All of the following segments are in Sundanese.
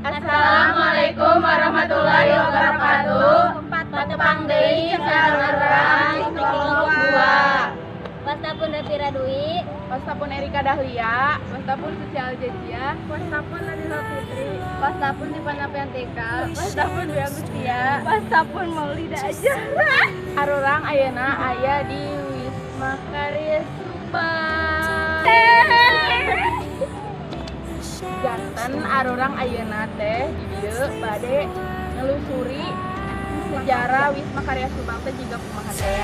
Assalamualaikum warahmatullahi wabarakatuh. Patepang deui sareng urang kelompok 2. Wasta pun Rafira Dwi. Wasta pun Erika Dahlia, wasta pun Sosial Jejia, wasta pun Nadila Fitri, wasta pun Divana Piantika, wasta pun Dwi Agustia, wasta pun Maulida aja. Arurang ayeuna aya di Wisma Karya Subang. Janten arurang ayeuna teh di dieu bade nelusuri sejarah Wisma Karya Subang teh jiga kumaha teh.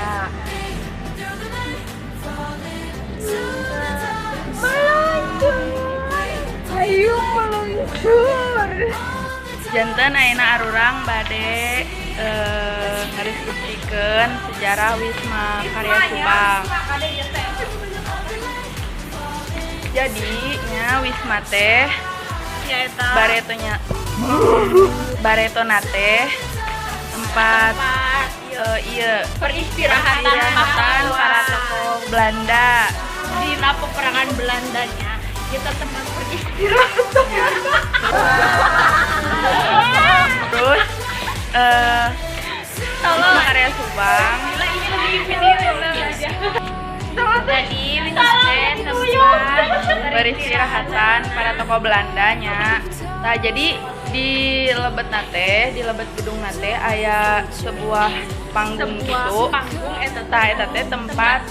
Meluncur. Ayo meluncur. Janten ayeuna arurang bade ngadeskripsikeun sejarah Wisma Karya Subang. Jadi nya Wisma teh baretonya baretona teh tempat iya peristirahatan para tokoh Belanda di peperangan Belandanya kita tempat peristirahatan. Terus Wisma Karya Subang tadi Wisma teh tempat peristirahatan para tokoh Belandanya. Nah, jadi di lebet nate, di lebet gedung nate aya sebuah panggung gitu. Panggung eta tah eta teh tempat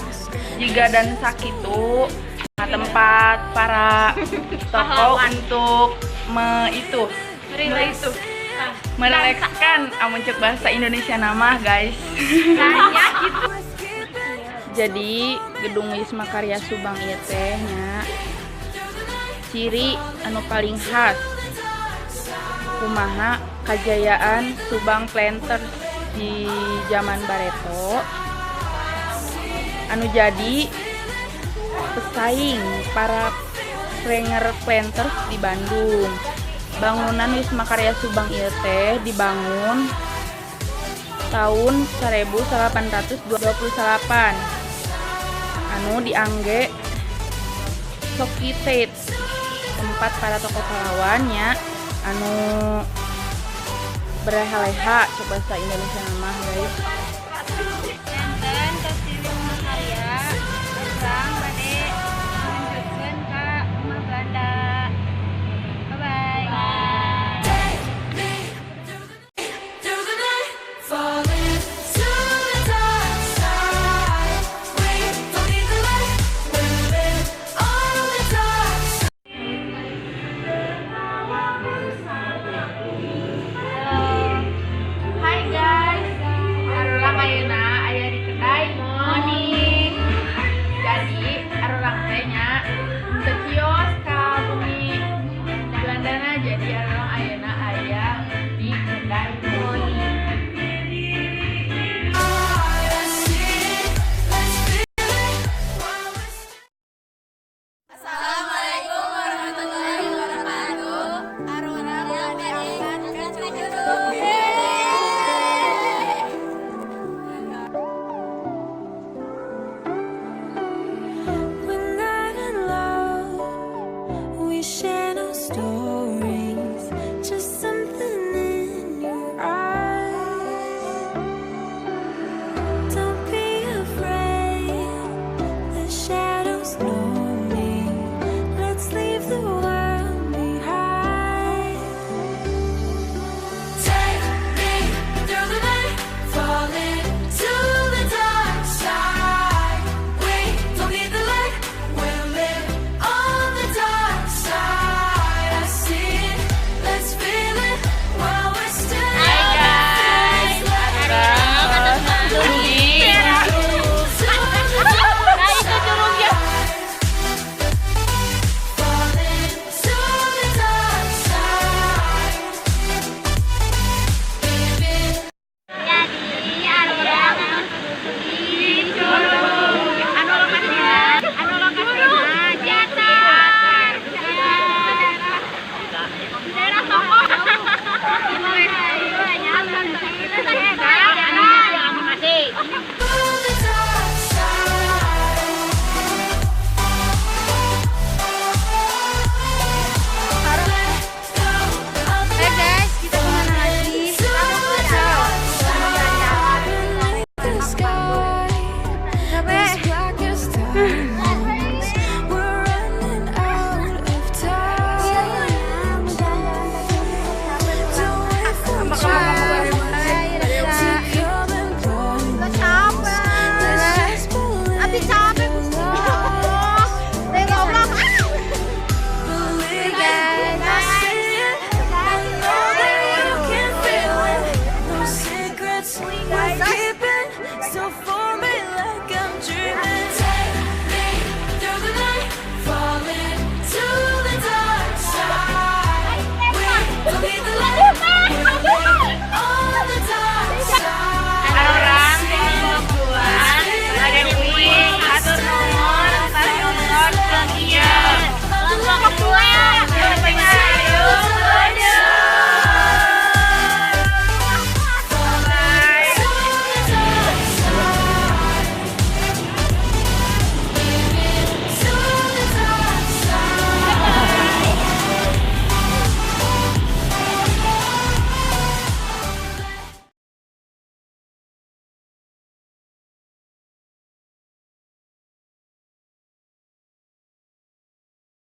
jiga dansa kitu. Nah, tempat para tokoh untuk me itu itu merelekskan amun cek bahasa Indonesia nama, guys. Gitu. Jadi gedung Wisma Karya Subang ieu teh nya ciri anu paling khas kumaha kajayaan Subang Planters di zaman Bareto anu jadi pesaing para Prenger Planters di Bandung. Bangunan Wisma Karya Subang ieu teh dibangun tahun 1828 anu diangge Societeit, tempat para tokoh pahlawannya anu berleha-leha, coba bahasa Indonesia nama, guys.